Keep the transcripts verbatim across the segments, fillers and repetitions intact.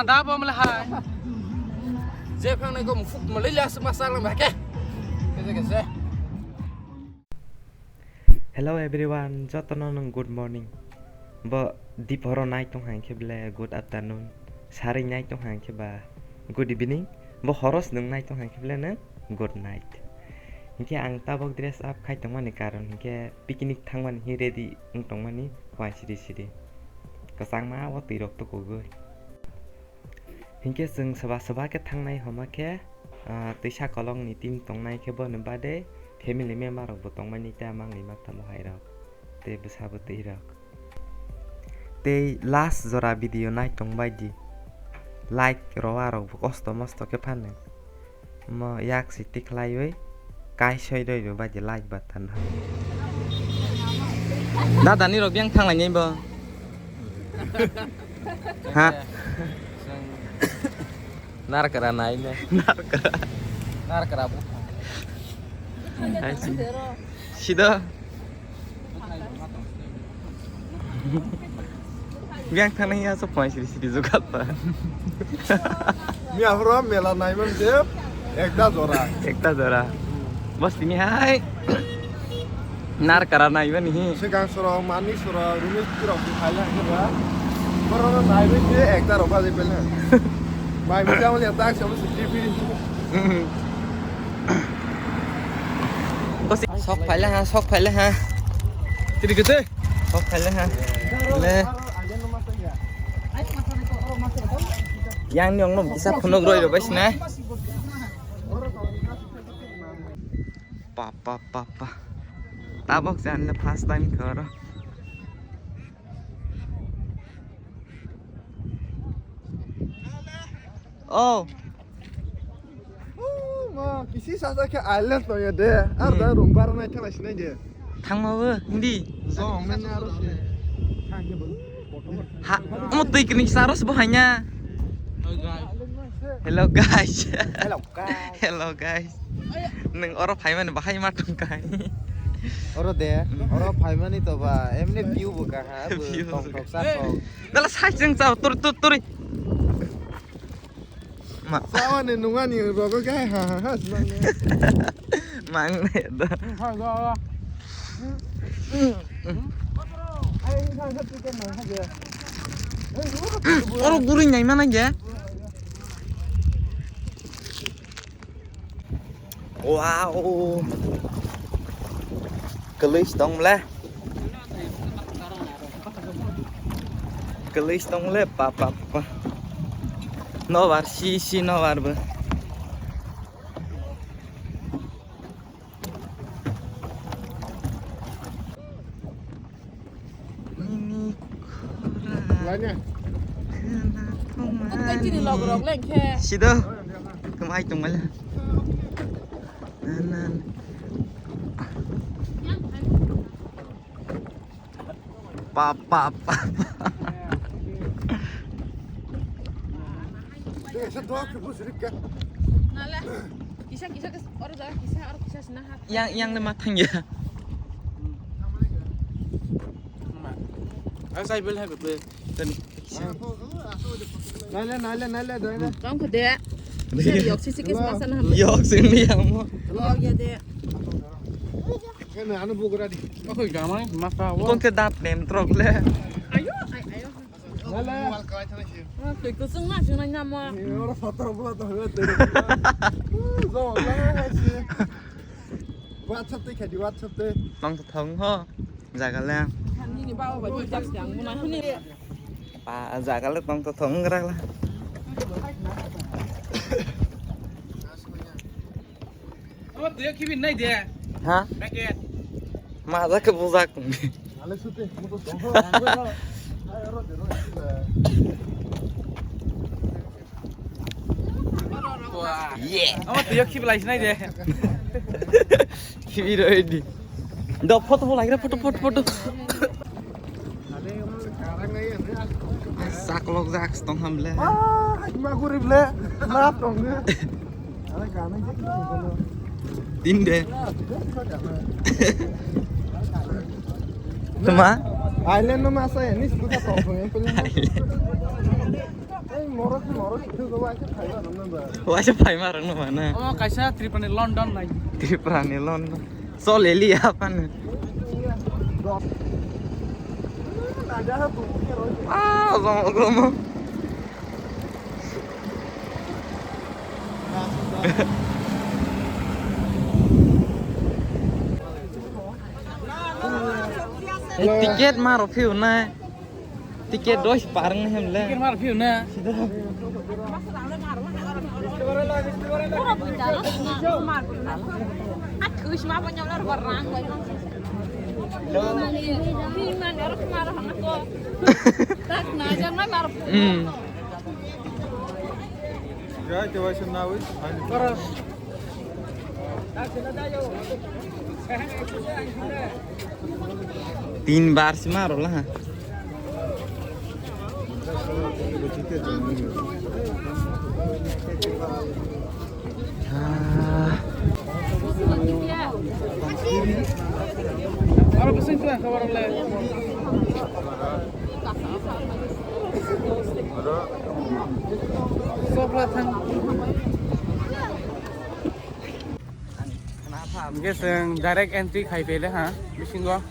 Da bom le hai. Je phang nai ko mufuk malai le asuk ma chak lang ba ke. Kese kese. Hello everyone, jotono nung good morning. Bo dip horo nai tong hang khe ble good afternoon. Sari nai tong hang khe ba good evening. Bo horo se nung nai tong hang khe ble nung good night. Hinkhe ang tabok dress up khai tongmani karon hinkhe picnic thangmani hi ready wng tongmani huai siri siri. Kwchangma o twi rok tukugwi. Hinkhe chwng swba swba khe thangnai homa khe, ah, twisa kolongni team tongnai khe boni bade family member rokbo tongmani tei amangni maktamo hai rok tei bwsa bwtwi rok. Tei last jora video nai tongbai di. Like rw a rokbo kosto mosto khe phano. Mo yak si tikhlaiwi kaisoi roi rw bai di like button. Dada ni rok yang thang lai nai bo. Ha? Narkara nai ne. Narkara. Narkara bu. Ai si. Sida. Yang thang ya so point siri siri jugat pa. Miya horo mela nai man je ekta jora. Ekta jora. Bos tini hai. Narkara nai bani hi. Segang soro mani soro rumi tirok di khaila hingga. Boro no nai bani je ekta rok baje bela. Mai mi jang le tak sama si T V. Sok phaile ha, sok phaile ha. Tiri kete? Sok phaile ha. Le. Yang ni ongno kisa phunuk roi roi baisna. Pa pa pa pa. Tabok jan le first time khoro. Oh. Oh, ma, kisi sasa khe island no ya de. Ar da Hmm. Room bar nai thang sinai de. Thangma bo hindi. Zo men aro se. Ha, mo twi kini saros bo hanya. Hello guys. Hello guys. Hello guys. Nung oro phaimani bahai ma tongkai. Oro de, oro phaimani to ba, emni view bo kaha, bo View bo tong tok sa tong. Dala sai jeng chao, tur, tur, turi. Ma. Sawa ni nunga ni rogo gai ha ha ha sinang ne. Mang ne do. Ha ga ga. Ai ha ha tu ke mang ha ge. Oro guri nai mana ge. Wow. Kelis tong le. Kelis tong le pa pa pa. No bar si si no bar be. Nini khorang khna thumani. Tei chini log rok leng khe. Sido. Kemai tongmale. Nanan. Pa pa pa. Nale. Kisa kisa kisa oro jaga kisa oro kisa sina ha. Yang yang le mathang ya. Asai bel ha be. Tani. Nale nale nale doi na. Tong ko de. Yok sisi kis masa na. Yok sini ya mo. Yok ya de. Kena anu bugra di. Ako gamai masa wo. Kon ke dap nem trok le. Ayo ayo. Nale. Tui kusung na sunai na mo. Oro photo bula to hwe te. Zo na hai si. WhatsApp te khadi WhatsApp te. Tong to thong ho. Jaga le. Nini bawa ba jijak siang muna hini. Pa jaga le tong to thong rak la. Abo twi khibi nai de. Ha? Packet. Ma jaga bujak. Ale sute, mo to tong. Yeah. Abo twi khibi lai nai de. Khibi roi di. Do photo bo lagira photo photo photo. Saklok jak tong ham le. Ah, ma gurib le. Ma tong le. Tin de. Tuma? Island no masa ya, ni suka tong tong ya. Waisa phaima rwngno mana. Omo kaisa Tripura ni London nai. Tripura ni London. Chole liya phano. Ah, ogomo, ogomo. Ticket ma rw phiyoknai. Ticket dos parang ni hemle. Ticket mar phiu na. Hmm. Tin bar sima aro lah. Ah. Aro bising tu yang kabar oleh. Sopla thang. Hingke chwng direct entry khai pele ha bisingo.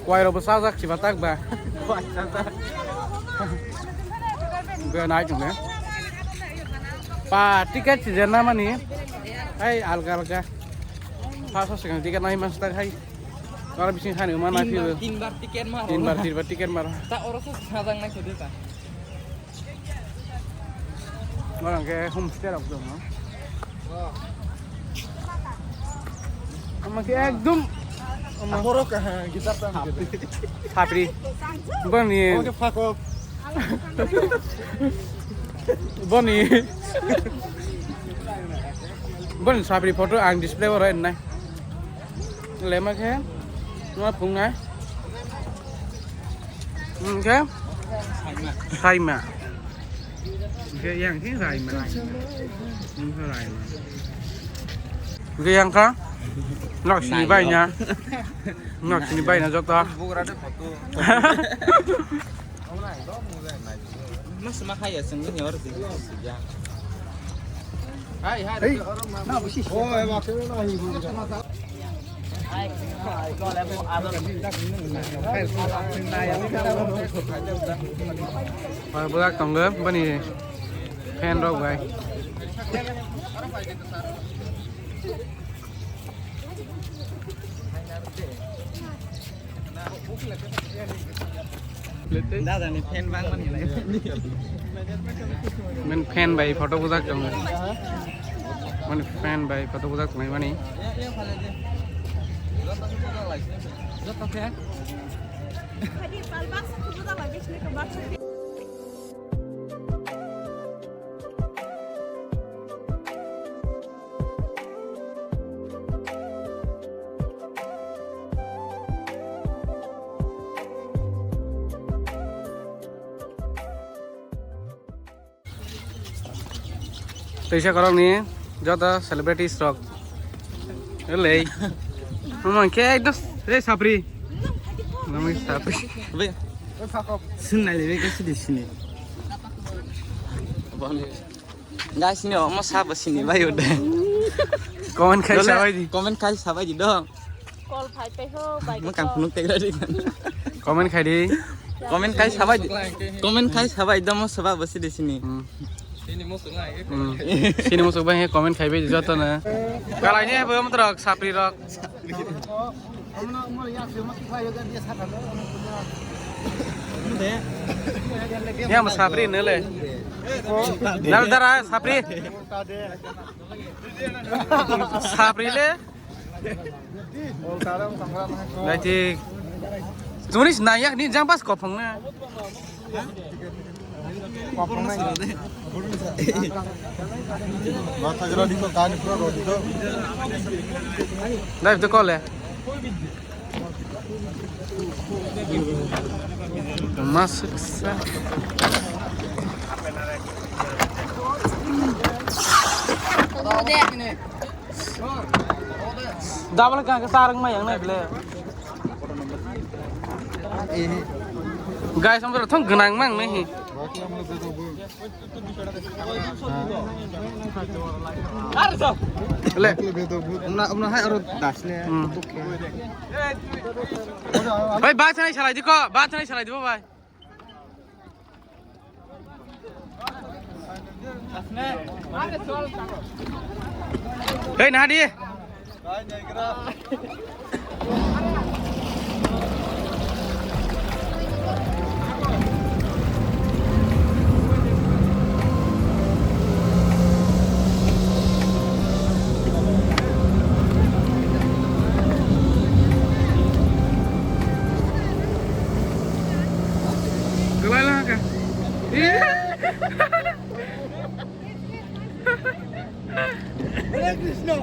Kuai rok bo chajak chiba tak ba. Be nai chung le. Pa ticket si jenna mani. Ai alga alga. Pasa segang ticket nai mas tak hai. Aro bising hani ma nai phiyo. Tin bar ticket ma. Tin bar, tin bar ticket ma. Ta oro sa sajak nai khode ta. Orang ke homestay rok dong, no? Ama ke ekdom, ama borok, ha, gitar tang. Sapri. Bani. Oke, fuck off. Bani. Bani sapri photo ang display oro nai. Lema khe, numa phungnai. Hingke, saima. Hingke yang khe saima. Hingke saima. Hingke yang kha, nok sini bai na. Nok sini bai na joto. Bugra de photo. Mas ma khaya sengni hor di. Hai, hai. Hey. Na busi. Oh, ema khe na hi. Bai, bulak tongo, bani fan rok bai. Dada ni fan bang mani lai. Men fan bai photo bujak tong. Mani fan bai photo bujak tong mani. Joto fan. Teisa korokni joto celebrities rok. Elei. Omo khe ekdom, hey, sapri. Nami sapri. Be. Sin nai lebe ke sidi sini. Guys, ni omo sabo sini bai ode. Comment khai sabai di. Comment khai sabai di dong. Call phai pe ho, bai. Mo kang phunuk tegra di. Comment khai di. Comment khai sabai di. Comment khai sabai dong, mo sabo sidi sini. Hmm. Sini mo sungai. Hmm. Sini mo sungai comment khai bai di joto na. Kalai ni bo mo trok sapri rok. Ya, mo sapri nele. Dal dara sapri. Sapri le. Nai tik. Turis nayak ni jang pas kopong na. Dai, betul kau le. Masuk sa. Double ka sarang ma yang na ble. Guys, amra thong gnang mang nahi. Le, umna, umna hai aro das le. Hmm. Bai, ba thanai salai di ko, ba thanai salai di bo bai. Hei, naha di. Kalai lang ka. Hare Krishna.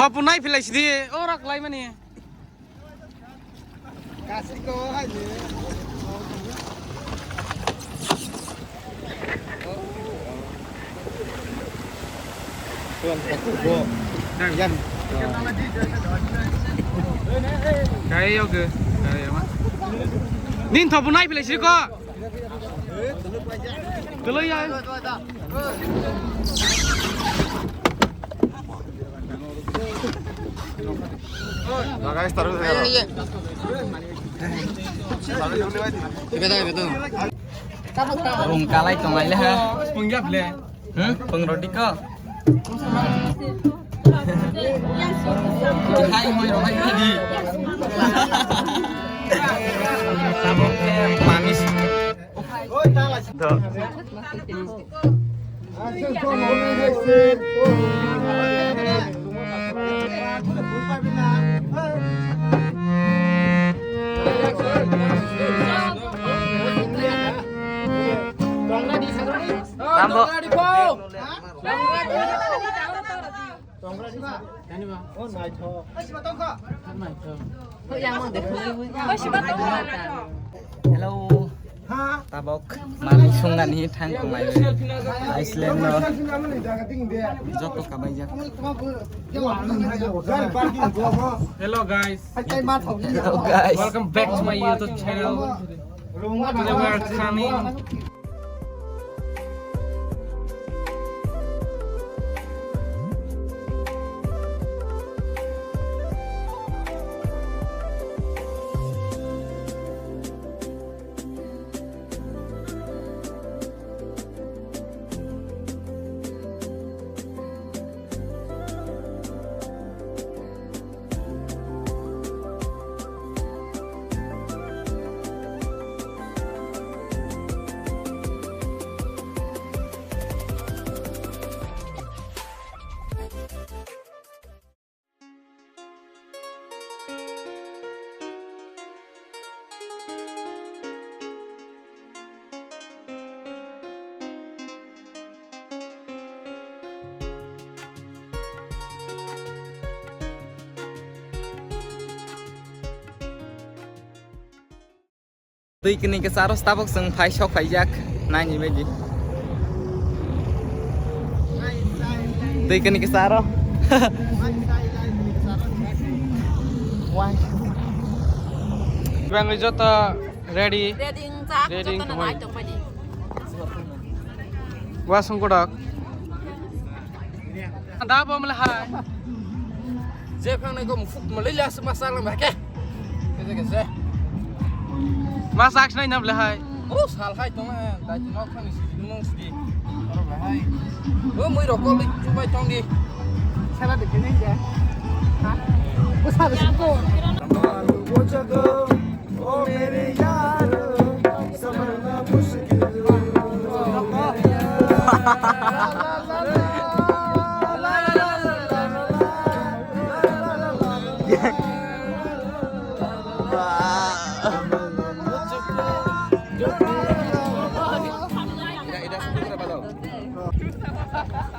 Thopu nai philai sidi, ora klai mani. Nin thopu nai philai sidi ko. Kwlwi ya. Rung kalai tonglai le ha. Pungjab le. Hmm? Pung roti ko. Hai, moi, hai, hai, di. Manis. Tambo. Hello. Tabok manwi songani thang tonglai. Iceland no joto kabaijak. Hello guys. Hello guys. Welcome back to my YouTube channel. Today we are coming. Twi kini kisa aro tabok chwng phai sok phaijak naini bagwi. Twi kini kisa aro. Bangwi joto ready. Ready wngkha, ready jotono wngkha, nai tongbaidi. Wasung kodak. Da bom le hai. Je phang nai ko mufuk malai le asma salam ba ke. Kese kese. Mas aks nai nam le hai. O sal hai tong na, dai nok phang si mong si. Aro ba hai. O mui rok ko le chubai tong di. Sala de kene ja.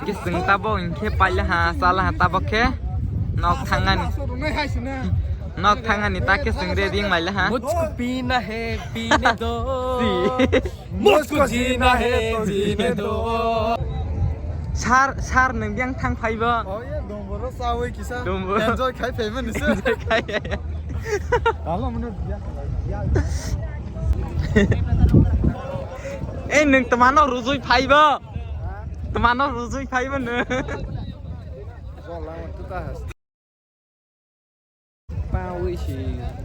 Hingke chwng tabok hingke paila ha, chala ha tabok khe nok thangani. Nok thangani ta khe chwng ready wng maila ha. मुझको पीना है, पीने दो। Si. मुझको जीना है, जीने दो। Sir, sir, nwng biyang thang phaibo? Oh, ya, domboro sawi kisa. Domboro. Enjoy khai phaimani se. Khai, khai, khai. Talo mano biya. Eh, nwng twmano rujui phaibo? Twmano rujui phaibo nwng? Pawi si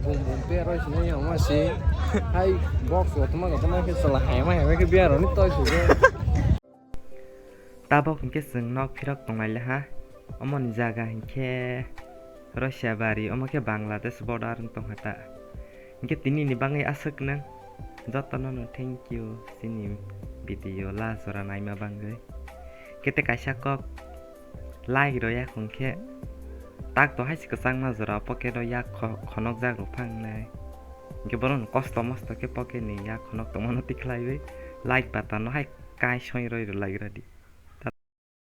bum bum beroi si nai yama si. Hai box o tuma tuma khe sala hai ma hai khe biya roni toi si. Tabok hingke chwng nok phirok tonglaile ha. Omoni jaga hingke Russia bari, omo khe Bangladesh border wng tongkha ta. Hingke tini ni bagwi aswk nang jotono no thank you chini video la jora naima bagwi. Kete kaisa kok like roya hwnkhe tak to hai se kwchangma jora pocket o yak kho-, khonok jak rok phangnai. Hingke bono kosto mosto khe pocket ni yak khonok tongmano tikhlaiwi like button no hai kai soi roi rwlai radi.